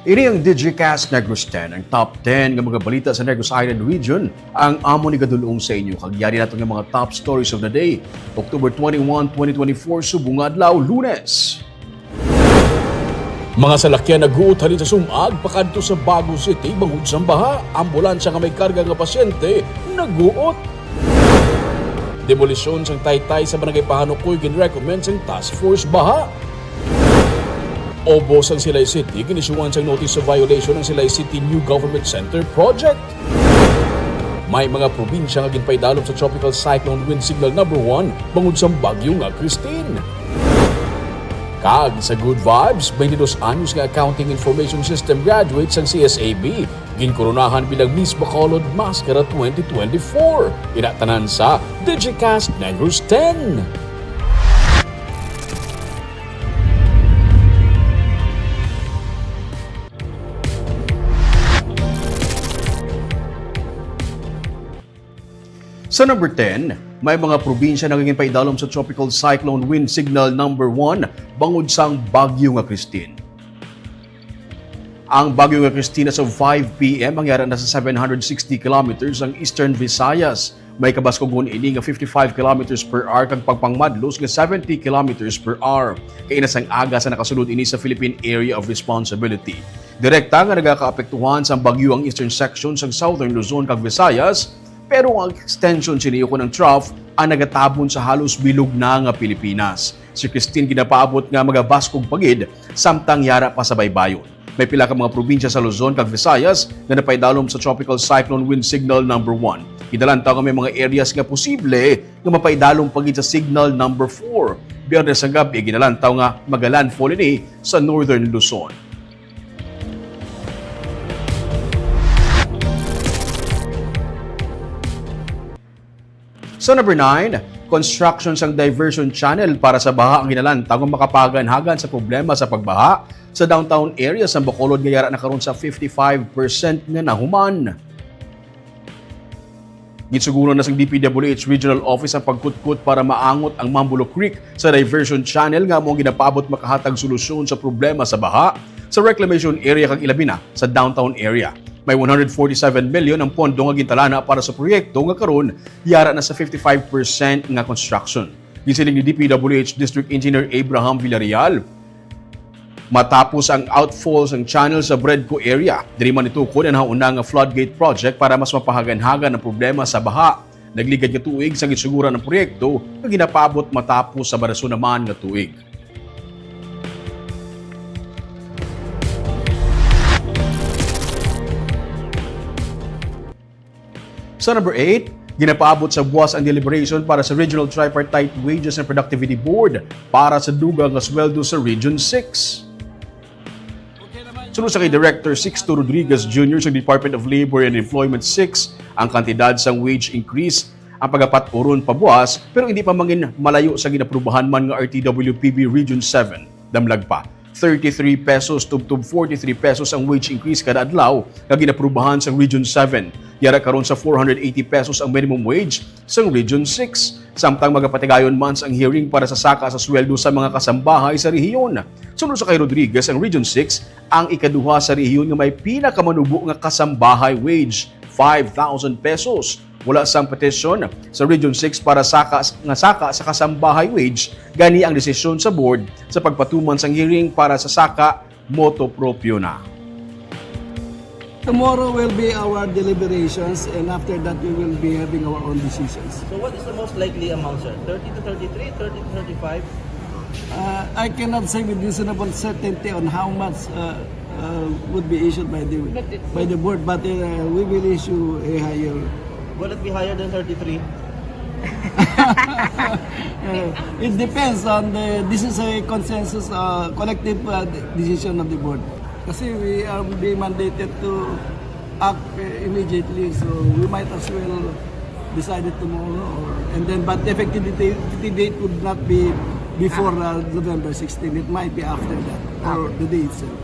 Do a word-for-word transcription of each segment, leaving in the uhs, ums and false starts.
Ini ang Digicast Negros ten, ang top ten nga mga balita sa Negros Island Region, ang amo ni gadulong sa inyo. Kag yari nato nga mga top stories of the day, October twenty-one, twenty twenty-four, subong nga adlaw, Lunes. Mga salakyan naguot halin sa Sumag pakadto sa Bago City bangod sang baha. Ambulansya nga may karga nga pasyente naguot. Demolisyon sang taytay sa Barangay Pahanukoy ginrecommend sang Task Force Baha. Ubos sang Silay City ginisyuhan sang notice of violation ang Silay City New Government Center Project. May mga probinsya nga ginpaidalom sa Tropical Cyclone Wind Signal Number One bangod sang bagyo nga Christine. Kag sa Good Vibes, twenty-dos anyos nga Accounting Information System graduate sang C S A B, ginkoronahan bilang Miss Bacolod Mascara twenty twenty-four. Ina tanan sa Digicast Negros ten. Sa number ten, may mga probinsya nga ginpaidalom sa Tropical Cyclone Wind Signal Number One bangod sang bagyo nga Christine. Ang bagyo nga Christine, as of five p m, ang yara na sa seven hundred sixty kilometers ang Eastern Visayas. May kabaskugon ini nga fifty-five kilometers per hour kag pagpangmadlos nga seventy kilometers per hour. Kaina sang aga sa nakasulod ini sa Philippine Area of Responsibility. Direkta nga nagakaapektuhan sang bagyo ang eastern section sang Southern Luzon kag Visayas, pero ang extension sini ukon ang trough ang nagatabon sa halos bilog na nga Pilipinas. Si Christine ginapaabot nga magabaskog pa gid samtang yara pa sa baybayon. May pila ka mga probinsya sa Luzon kag Visayas nga napaidalom sa Tropical Cyclone Wind Signal Number One. Ginalantaw nga may mga areas nga posible nga mapaidalom pa gid sa Signal Number Four. Biyernes sa gab-i, ginalantaw nga magalandfall ini sa Northern Luzon. Sa number nine, construction sang diversion channel para sa baha ang ginalantaw nga makapahaganhagan sa problema sa pagbaha sa downtown area sang Bacolod nga yara na karon sa fifty-five percent nga nahuman. Ginsuguran na sang D P W H Regional Office ang pagkutkot para maangot ang Mambulo Creek sa diversion channel nga amo ang ginapaabot makahatag solusyon sa problema sa baha sa reclamation area kag ilabi na sa downtown area. May one hundred forty-seven million ang pondo nga gintalana para sa proyekto nga karon yara na sa fifty-five percent nga construction. Ginsiling ni D P W H District Engineer Abraham Villarreal, matapos ang outfall sang channel sa Bredco area, diri man itukod ang nahauna nga floodgate project para mas mapahaganhagan ang problema sa baha. Nagligad nga tuig sang ginsuguran ang proyekto nga ginapaabot matapos sa baraso naman nga tuig. Sa number eight, ginapaabot sa buwas ang deliberation para sa Regional Tripartite Wages and Productivity Board para sa dugang nga sweldo sa Region six. Suno sa kay Director Sixto Rodriguez Junior sa Department of Labor and Employment six, ang kantidad sang wage increase ang pagapat-uron pabuas, pero hindi pa mangin malayo sa ginaprubahan man nga R T W P B Region seven. Damlag pa, thirty-three pesos tubtob forty-three pesos ang wage increase kada adlaw nga ginaprubahan sa Region seven. Yara karon sa four hundred eighty pesos ang minimum wage sang Region six. Samtang magapatigayon man sang hearing para sa saka sa sweldo sa mga kasambahay sa rehiyon. Suno sa kay Rodriguez, ang Region six ang ikaduha sa rehiyon nga may pinakamanubo nga kasambahay wage, five thousand pesos. Wala sang petisyon sa Region six para saka, nga saka sa kasambahay wage, gani ang desisyon sa board sa pagpatuman sang hearing para sa saka motu proprio na. Tomorrow will be our deliberations, and after that we will be having our own decisions. So what is the most likely amount, sir? Thirty to thirty-three, thirty to thirty-five? Uh, I cannot say with reasonable certainty on how much, uh, uh, would be issued by the, But it by the board, but, uh, we will issue a higher. Will it be higher than thirty-three? Uh, it depends on the, this is a consensus, uh, collective, uh, de-, decision of the board. Kasi we are being mandated to act, uh, immediately, so we might as well decide it tomorrow, or, and then, but the effective date, effective date would not be before, uh, November sixteen. It might be after that, or the day itself.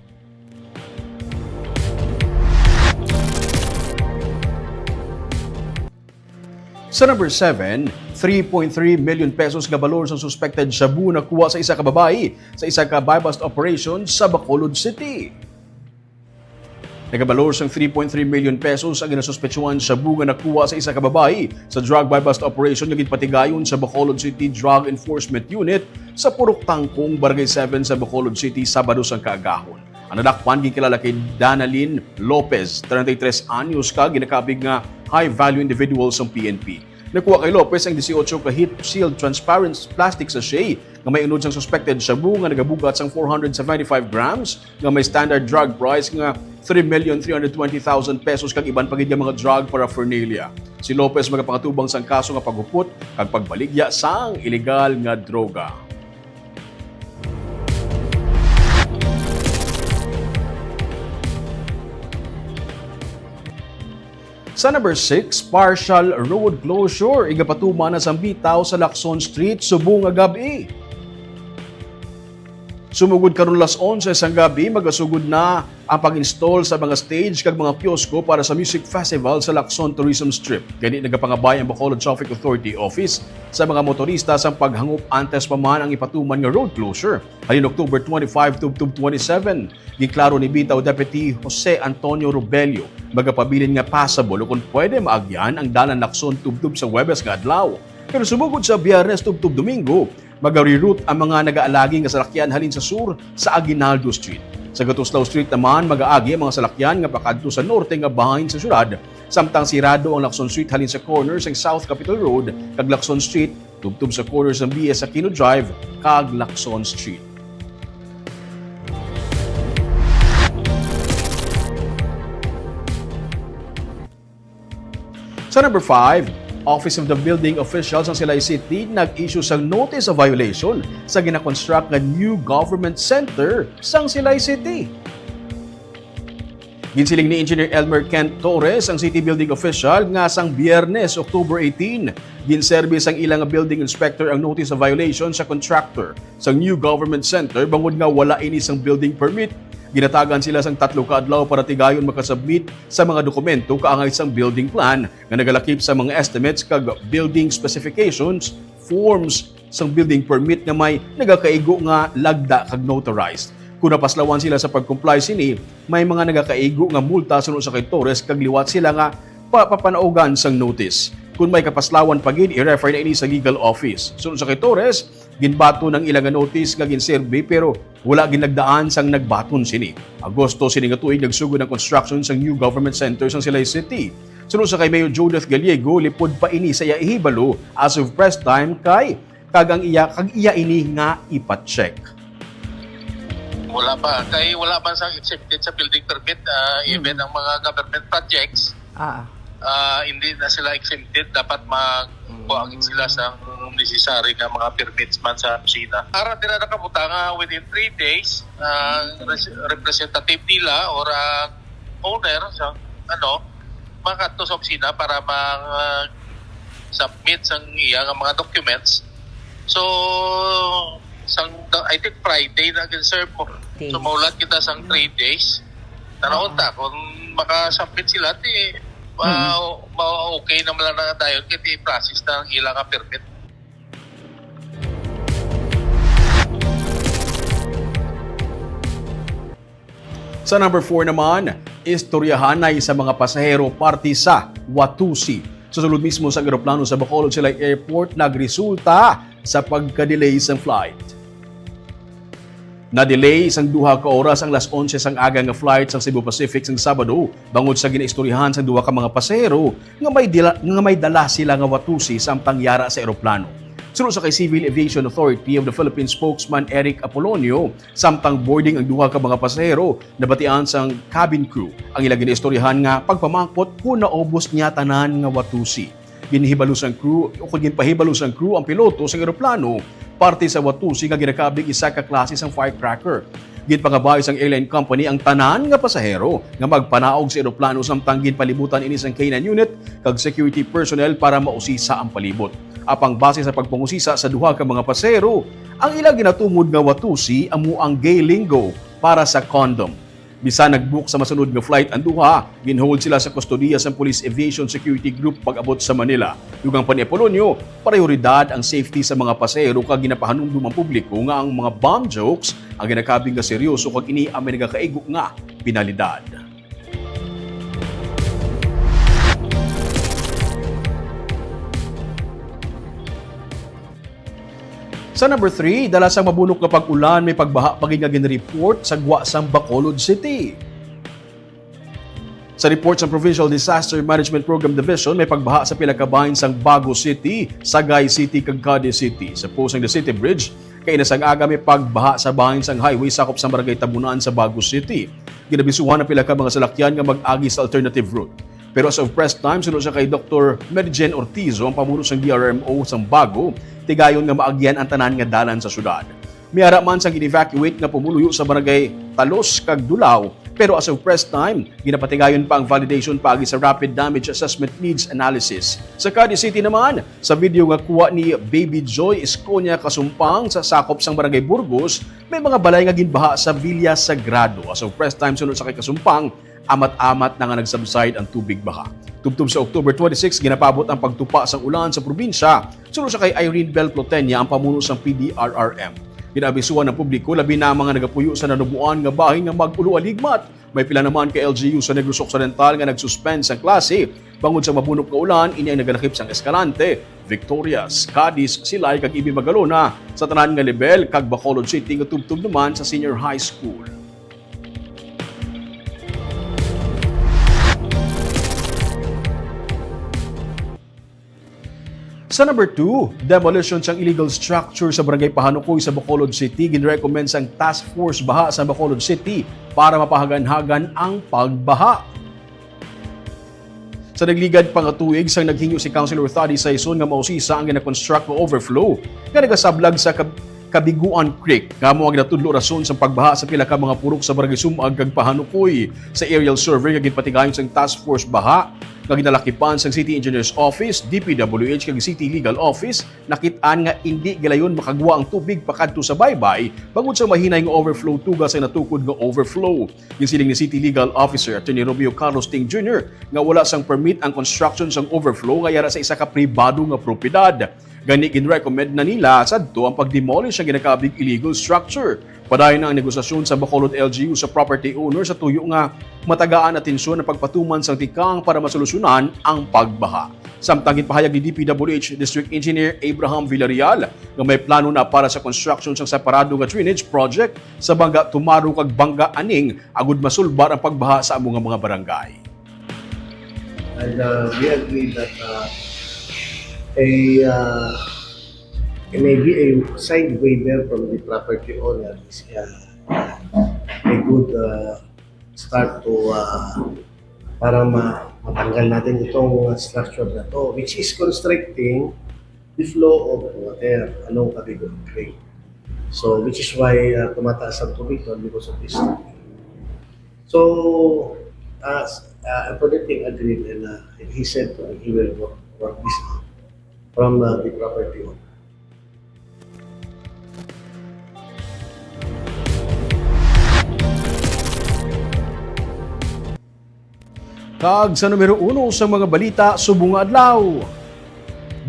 Sa number seven, three point three million pesos nga balor sang suspected shabu nakuha sa isa ka babayi sa isa ka buy-bust operation sa Bacolod City. Nagabalor sang three point three million pesos ang ginasuspetsuhan shabu nga nakuha sa isa ka babayi sa drug buy-bust operation nga ginpatigayon sa Bacolod City Drug Enforcement Unit sa Purok Tangkong, Barangay seven sa Bacolod City, Sabado sang kaagahon. Ang nadakpan ginkilala kay Danalyn Lopez, treinta y tres anyos, ka ginakabig nga high-value individual sang P N P. Nakuha kay Lopez ang dieciocho ka heat-sealed transparent plastic sachet nga may unod sang suspected shabu nga nagabugat sang four hundred seventy-five grams nga may standard drug price nga three million three hundred twenty thousand pesos kag iban pa gid nga mga drug paraphernalia. Si Lopez magapangatubang sang kaso nga paghupot kag pagbaligya sang iligal nga droga. Sa number six, partial road closure igapatuman na sang bitaw sa Lacson Street subong nga gab-i. Sumugod karon las onse sang gab-i, magasugod na ang pag-install sa mga stage kag mga kiosko para sa music festival sa Lacson Tourism Strip. Gani, nagapangabay ang Bacolod Traffic Authority Office sa mga motorista sang paghangop antes pa man ang ipatuman nga road closure halin October twenty-five tubtob twenty-seven. Giklaro ni bitaw Deputy Jose Antonio Robello, magapabilin nga passable o kon pwede maagyan ang dalan Lacson tubtob sa Huwebes nga adlaw. Pero sumugod sa Biyernes tubtob Domingo, magareroute ang mga nagaalagi nga salakyan halin sa sur sa Aguinaldo Street. Sa Gatuslao Street naman, magaagi ang mga salakyan nga pakadto sa norte nga bahin sa syudad, samtang sirado ang Lacson Street halin sa corner sang South Capitol Road kag Lacson Street tubtob sa corner sang B S Aquino Drive kag Lacson Street. Sa number five, Office of the Building Official sang Silay City nag-issue sang notice of violation sa ginakonstruct nga new government center sang Silay City. Ginsiling ni Engineer Elmer Kent Torres, ang city building official, nga sang Biyernes, October eighteen, ginserbi sang ila nga building inspector ang notice of violation sa contractor sang new government center bangod nga wala ini sang building permit. Ginatagan sila sang tatlo ka adlaw para tigayon makasubmit sa mga dokumento kaangay sang building plan nga nagalakip sa mga estimates kag building specifications, forms sang building permit nga may nagakaigo nga lagda kag notarized. Kung napaslawan sila sa pag-comply sini, may mga nagakaigo nga multa suno sa kay Torres kag liwat sila nga pa-, papanaugan sang notice. Kung may kapaslawan pa gid, i-refer na ini sa legal office. Suno sa kay Torres, ginbaton ang ila nga notice nga ginserbi pero wala ginlagdaan sang nagbaton sini. Agosto sini nga tuig nagsugod ang construction sang new government center sang Silay City. Suno sa kay Mayor Judith Gallego, lipod pa ini sa iya ihibalo as of press time kay kag ang iya, kag iya ini nga ipa-check. Wala pa. Kay wala man sang exempted sa building permit, ah, even Mm. ang mga government projects, Ah. ah, hindi na sila exempted. Dapat mag-, Mm. kuha gid sila sa necessary nga mga permits man sa kusina. Ara dira nakabutang nga within three days, ah, res-, representative nila or, ah, owner sa, ano, makadto sa opisina para mag-submit sang iya nga mga documents. So, sang, I think Friday na gin-serve mo. Days. So, maulat kita sang three days. Tanawon Oo. ta kung maka-submit sila, ti, ma-, Mm. ma-, okay naman lang na dayon, kay ti process na ang ila nga permit. Sa number four naman, istoryahanay sa mga pasahero parte sa Watusi. Sa sulod mismo sa eroplano sa Bacolod Silay Airport, nagresulta sa pagka-delay sang flight. Na-delay sang duha ka oras ang las onse sang aga nga flight sang Cebu Pacific sang Sabado, bangod sa ginaistoryahan sang duha ka mga pasahero nga may dila-, nga may dala sila nga Watusi samtang yara sa eroplano. Suno sa kay Civil Aviation Authority of the Philippines spokesman Eric Apolonio, samtang boarding ang duha ka mga pasahero, nabatian sang cabin crew ang ila ginaistoryahan nga pagpamangkot kon naubos niya tanan nga Watusi. Ginhibalo sang crew, o kon ginpahibalo sang crew ang piloto sang eroplano parte sa Watusi nga ginakabig isa ka klase sang firecracker. Ginpangabay sang airline company ang tanan nga pasahero nga magpanaog sa eroplano samtang ginpalibutan ini sang K nine unit kag security personnel para mausisa ang palibot. Apang base sa pagpangusisa sa duha ka mga pasahero, ang ila ginatumod nga Watusi amo ang gay lingo para sa condom. Bisan nag-book sa masunod nga flight ang duha, ginhold sila sa kustodiya sang Police Aviation Security Group pag-abot sa Manila. Dugang pa ni Apolonio, prayoridad ang safety sa mga pasahero kag ginapahanumdom ang publiko nga ang mga bomb jokes ang ginakabig nga seryoso kag ini ang may nagakaigo nga penalidad. Sa number three, dala sang mabunok nga pag-ulan, may pagbaha pa gid nga ginreport sa gwa sang Bacolod City. Sa report sa Provincial Disaster Management Program Division, may pagbaha sa pila ka bahin sang Bago City, Sagay City, kag Cadiz City. Sa post sang The City Bridge, kaina sang aga may pagbaha sa bahin sang highway sakop sa Barangay Tabunan sa Bago City. Ginabisuhan ang pila ka mga salakyan nga mag-agi sa alternative route. Pero as of press time, suno sa kay Doktor Mary Jane Ortizo, ang pamuno sang D R M O sang Bago, tigayon nga maagyan ang tanan nga dalan sa syudad. May ara man sang gin-evacuate nga pumuluyo sa barangay Talos kag Dulao, pero as of press time, ginapatigayon pa ang validation paagi sa Rapid Damage Assessment Needs Analysis. Sa Cadiz City naman, sa video nga kuha ni Baby Joy Esconia Kasumpang sa sakop sang Barangay Burgos, may mga balay nga ginbaha sa Villa Sagrado. As of press time, suno sa kay Kasumpang, amat-amat na nga nag-subside ang tubig baha. Tubtob sa October twenty-six, ginapaabot ang pagtupa sang ulan sa probinsya. Suno sa kay Irene Bell Plotenia, ang pamuno sang P D R R M. Ginaabisuhan ang publiko, labi na ang mga nagapuyo sa nanuboan nga bahin nga mag-ulo-aligmat. May pila naman ka L G U sa Negros Occidental nga nag-suspend sang klase bangod sa mabunok nga ulan, ini ang nagalakip sang Escalante, Victorias, Cadiz, Silay, kag Ibi Magalona sa tanan nga lebel, kag Bacolod City nga tubtob naman sa senior high school. Sa number two, demolition sang illegal structure sa Barangay Pahanukoy sa Bacolod City, ginrecommend sang Task Force Baha sa Bacolod City para mapahaganhagan ang pagbaha. Sa nagligad pa nga tuig, sang naghingyo si Councilor Thady Saison nga mausisa ang gina-construct nga overflow nga nagasablag sa Kab-, Kabiguan Creek, nga amo ang ginatudlo rason sang pagbaha sa pila ka mga purok sa Barangay Sumag kag Pahanukoy. Sa aerial survey nga ginpatigayon sang Task Force Baha nga ginalakipan sang City Engineer's Office, D P W H, kag City Legal Office, nakit-an nga indi gilayon makagwa ang tubig pakadto sa baybay bangod sa mahinay nga overflow tuga sang natukod nga overflow. Ginsiling ni City Legal Officer Attorney Romeo Carlos Ting Junior nga wala sang permit ang construction sang overflow nga yara sa isa ka pribado nga propiedad. Gani, ginrecommend na nila sadto ang pag-demolish sang ginakabig illegal structure. Padayon na ang negosasyon sa Bacolod L G U sa property owner sa tuyo nga matagaan atensyon ang pagpatuman sang tikang para masolusyonan ang pagbaha. Samtang ginpahayag ni D P W H District Engineer Abraham Villarreal nga may plano na para sa construction sang separado nga drainage project sa Bangga Tumaro kag Bangga Aning agud masulbar ang pagbaha sa amo nga mga barangay. And uh, we agree that uh, a uh, maybe a signed waiver from the property owner is uh, a good uh, start to uh, para ma matanggal natin itong uh, structure na to, which is constricting the flow of water along Kabiguan Creek. So, which is why uh, tumataas ang tubig doon because of this. So, uh, uh, Attorney Ting agreed and uh, he said uh, he will work, work this out from uh, the property owner. Kag sa numero uno sa mga balita subong nga adlaw,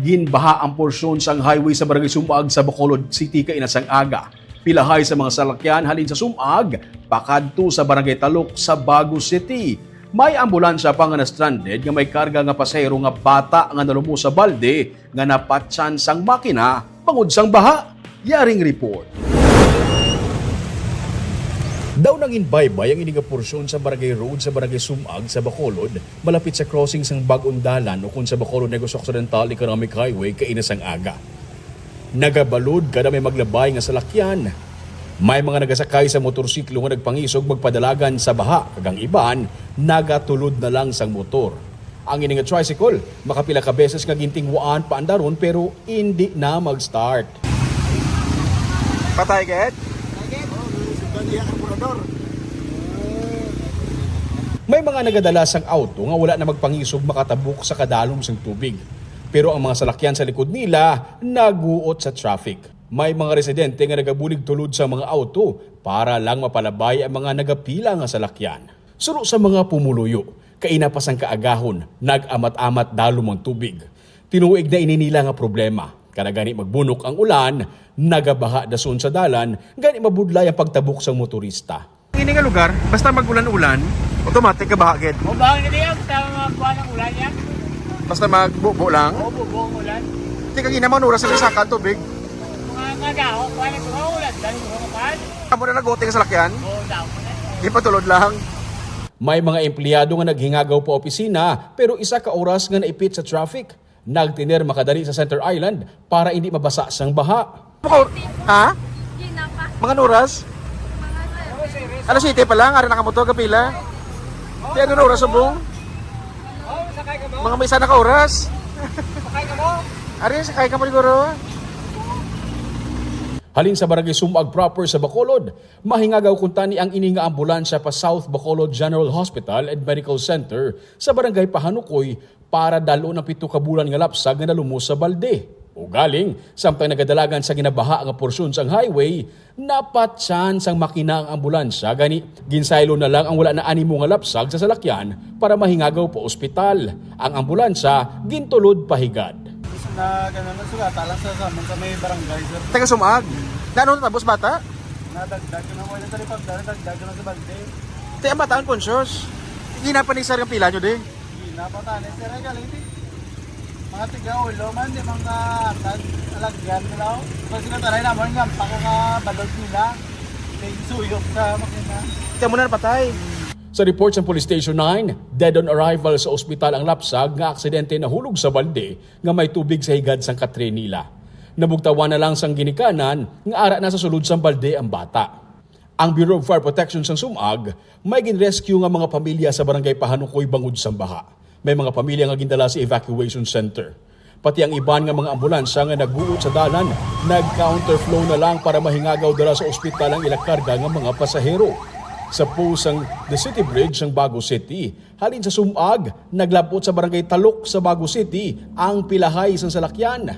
ginbaha ang porsyon sang highway sa Barangay Sumag sa Bacolod City kaina sang aga. Pilahay sa mga salakyan halin sa Sumag pakadto sa Barangay Talok sa Bago City. May ambulansya pa nga na-stranded nga may karga nga pasahero nga bata nga nalumos sa balde nga napatyan sang makina bangod sang baha. Yaring report. Daw nangin baybay ang ini nga porsyon sa Barangay Road sa Barangay Sumag sa Bacolod, malapit sa crossing sang Bag-ong Dalan ukon sa Bacolod Negros Occidental Economic Highway kaina sang aga. Nagabalod kada may maglabay nga salakyan. May mga nagasakay sa motorsiklo nga nagpangisog magpadalagan sa baha, kag ang iban nagatulod na lang sang motor. Ang ini nga tricycle, makapila ka beses nga gintingwaan paandaron pero indi na mag-start. Patay gid? May mga nagadala sang auto nga wala na magpangisog makatabok sa kadalom sang tubig. Pero ang mga salakyan sa likod nila naguot sa traffic. May mga residente nga nagabulig tulod sa mga auto para lang mapalabay ang mga nagapila nga salakyan. Suno sa mga pumuluyo, kaina pa sang kaagahon, nag-amat-amat dalom ang tubig. Tinuig na ini nila nga problema. Kada gani magbunok ang ulan, nagabaha dason sa dalan, gani mabudlay ang pagtabok sang motorista. Ini nga lugar, basta mag-ulan-ulan, automatic ka baha gid. O, baha gid yan, basta magkuha ng ulan yan. Basta magbubo lang? Oo, bubo ang ulan. Di ka ginaman oras sa saka ang tubig. Mga Kamo na naguting sa lakyan? Di pa tulod lang. May mga empleyado nga naghingagaw pa opisina, pero isa ka oras nga naipit sa traffic. Nagtener makadali sa Center Island para hindi mabasa sang baha. Maka-, ha? Mga oras? Alas siyete pa lang, ara na kamo to, kapila. Di, ano na oras, subong? Mga may isa na ka oras. Ari, sakay ka mo, siguro. Halin sa Barangay Sumag proper sa Bacolod, mahingagaw kuntani ang ini nga ambulansya pa South Bacolod General Hospital and Medical Center sa Barangay Pahanukoy para dal-on ang pito ka bulan nga lapsag nga nalumos sa balde. Ugaling, samtang nagadalagan sa ginabaha nga porsyon sang highway, napatyan sang makina ang ambulansya, gani ginsaylo na lang ang wala na animo nga lapsag sa salakyan para mahingagaw pa ospital. Ang ambulansya gintulod pa higad. Na gano'n na sugata lang sa, sa amon sa may barangay, sir. Taga Sumag. Na ano, tapos bata? Nadagdag ko na, wala sa lipag na, nadagdag ko na sa balde. Te, ang bata unconscious. Hindi na pa ni sir ang pila nyo, di? Hindi na pa tani, sir, ay galing, di. Mga tiga ulo man, di mga atad, alagyan nila, oh. Pag sila taray naman, nga, pako nga balod nila. May suyok sa makina. Te, muna napatay. Sa report sa Police Station nine, dead on arrival sa ospital ang lapsag nga aksidente nahulog sa balde nga may tubig sa higad sang katre nila. Nabugtawan na lang sang ginikanan nga ara na sa sulod sang balde ang bata. Ang Bureau of Fire Protection sang Sumag may gin-rescue nga mga pamilya sa Barangay Pahanukoy bangod sang baha. May mga pamilya nga gindala sa evacuation center. Pati ang iban nga mga ambulansya nga naguot sa dalan, nag-counterflow na lang para mahingagaw dala sa ospital ang ila karga nga mga pasahero. Sa post sang The City Bridge sang Bago City, halin sa Sumag, naglab-ot sa Barangay Talok sa Bago City ang pilahay sang salakyan.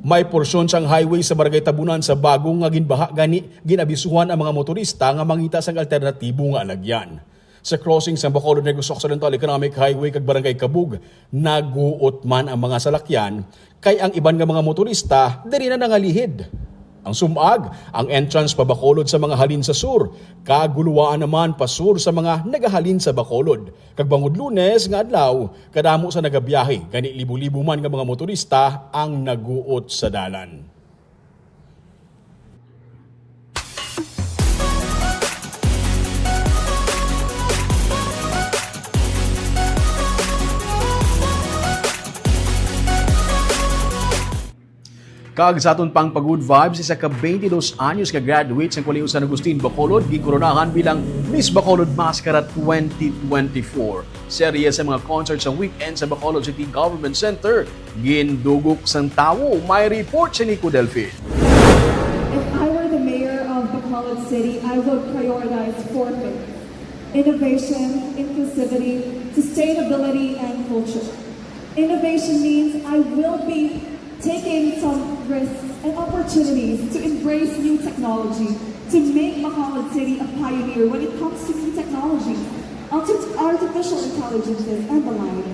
May porsyon sang highway sa Barangay Tabunan sa Bago nga ginbaha, gani ginabisuhan ang mga motorista nga mangita sang alternatibo nga alagyan. Sa crossing sang Bacolod Negros Occidental Economic Highway kag Barangay Kabug, naguot man ang mga salakyan, kay ang iban nga mga motorista diri na nangalihid. Ang Sumag, ang entrance pa Bacolod sa mga halin sa sur, kag Guluwaan naman pa sur sa mga nagahalin sa Bacolod. Kag bangod Lunes nga adlaw, kadamo sa nagabiyahe, gani libo-libo man nga mga motorista ang naguot sa dalan. Kag sa aton pang pa-good vibes, isa ka twenty-dos anyos nga graduate sang Kolehiyo San Agustin, Bacolod, ginkoronahan bilang Miss Bacolod Mascara twenty twenty-four. Serye sa mga concert sa weekend sa Bacolod City Government Center, gindugok sang tawo. May report si Nico Delfin. If I were the mayor of Bacolod City, I would prioritize four things: innovation, inclusivity, sustainability, and culture. Innovation means I will be taking some risks and opportunities to embrace new technology, to make Bacolod City a pioneer when it comes to new technologies, arti-, artificial intelligences, and the like.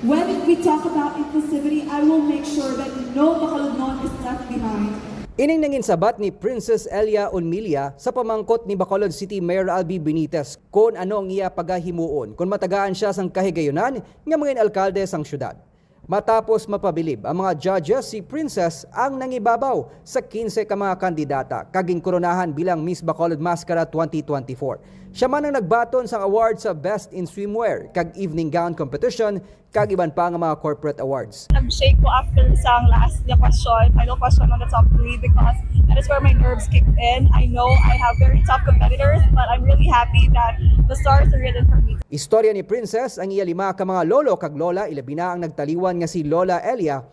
When we talk about inclusivity, I will make sure that no Bacolodnon is left behind. Ining nangin sabat ni Princess Elia Unmilia sa pamangkot ni Bacolod City Mayor Albi Benitez kon ano ang iya pagahimuon kon matagaan siya sang kahigayunan nga mangin alkalde sang syudad. Matapos mapabilib ang mga judges, si Princess ang nangibabaw sa quince ka mga kandidata kag ginkoronahan bilang Miss Bacolod Mascara twenty twenty-four. Siya man ang nagbaton sang award sa Best in Swimwear kag Evening Gown Competition kag iban pa nga mga corporate awards. Nag-shake ko after sang last nga question, final question on the top three, because that is where my nerves kicked in. I know I have very tough competitors, but I'm really happy that the stars are written for me. Istorya ni Princess ang iya lima ka mga lolo kag lola, ilabi na ang nagtaliwan nga si Lola Elia,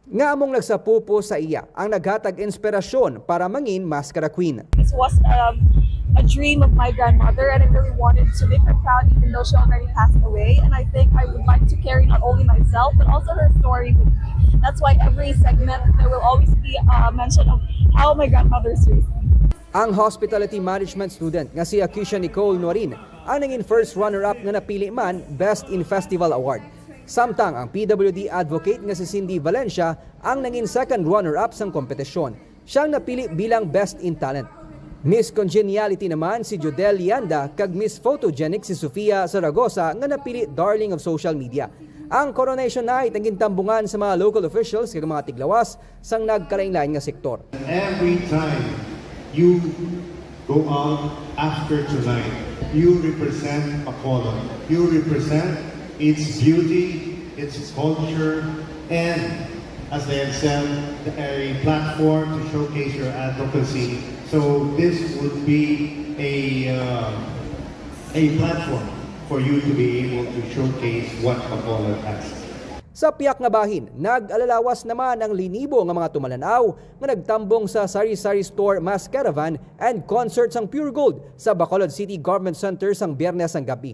nga among nagsapupo sa iya ang naghatag inspirasyon para mangin Mascara Queen. This was, um, a dream of my grandmother, and I really wanted to make her proud, even though she already passed away. And I think I would like to carry not only myself, but also her story with me. That's why every segment, there will always be a mention of how my grandmother raised me. Ang hospitality management student nga si Akisha Nicole Norin ang nangin first runner-up nga napili man Best in Festival Award. Samtang ang P W D advocate nga si Cindy Valencia ang nangin second runner-up sang kompetisyon. Siya ang napili bilang Best in Talent. Miss Congeniality naman si Jodel Lianda kag Miss Photogenic si Sofia Zaragoza nga napili Darling of Social Media. Ang Coronation Night ang gintambungan sa mga local officials kag mga tiglawas sang nagkalainlain nga sektor. Every time you go out after tonight, you represent Bacolod. You represent its beauty, its culture, and as they have said, a platform to showcase your advocacy. So this would be a uh, a platform for you to be able to showcase what Bacolod has. Sa pihak nga bahin, nag-alalawas naman ang linibo nga mga tumalan-aw nga nagtambong sa Sari-Sari Store Mass Caravan and Concert sang Pure Gold sa Bacolod City Government Center sang Biyernes sang gab-i.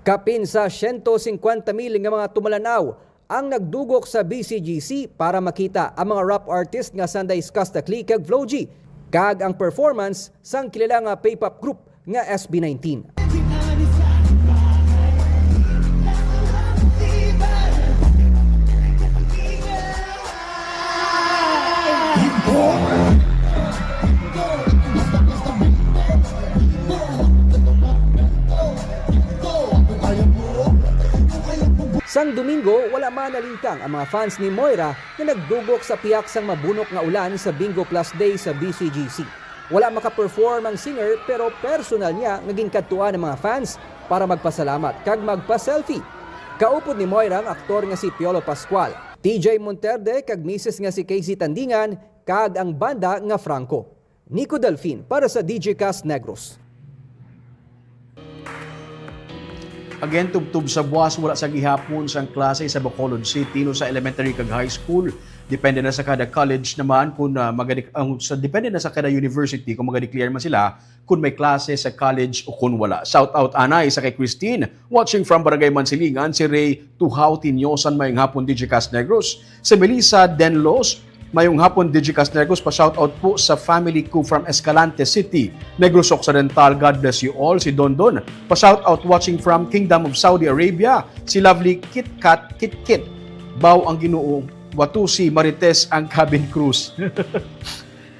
Kapin sa siyento singkwenta mil nga mga tumalan-aw ang nagdugok sa B C G C para makita ang mga rap artist nga Sunday Skastakli kag Flow G, kag ang performance sang kilala nga P-pop group nga S B nineteen. Sang Domingo, wala man nalintang ang mga fans ni Moira nga nagdugok sa pihak sang mabunok nga ulan sa Bingo Plus Day sa B C G C. Wala maka-perform ang singer, pero personal niya nga ginkadtuan ang mga fans para magpasalamat kag magpa-selfie. Kaupod ni Moira ang aktor nga si Piolo Pascual. T J Monterde kag misis nga si Casey Tandingan kag ang banda nga Franco. Nico Delfin para sa D J Cast Negros. Again, tubtob sa buwas, wala sa gihapon sang klase sa Bacolod City, no, sa elementary kag high school. Depende na sa kada college naman kung, ah, magadi-, ang, sa, depende na sa kada university kung magadeclare man sila kung may klase sa college o kung wala. Shout out anay sa kay Christine, watching from Barangay Mansilingan, si Ray Tuhaw Tinyosan, mayong hapon, D J Cast Negros. Si Melissa Denlos, mayong hapon, D J Cast Negros. Pa-shoutout po sa family ko from Escalante City, Negros Occidental. God bless you all. Si Dondon, pa-shoutout watching from Kingdom of Saudi Arabia. Si Lovely Kit Kat Kit Kit, Baw ang Ginoo, Watusi Marites ang Cabin Cruise.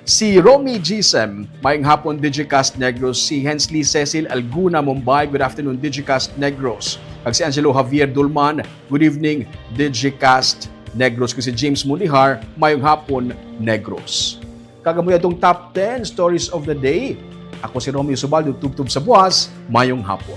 Si Romy Gisem, mayong hapon, D J Cast Negros. Si Hensley Cecil Alguna, Mumbai, good afternoon, D J Cast Negros. Kag si Angelo Javier Dulman, good evening, D J Cast Negros. Kag si James Mulihar, mayong hapon, Negros. Kag amo atong top ten stories of the day. Ako si Romeo Subaldo, tubtob sa buwas, mayong hapon.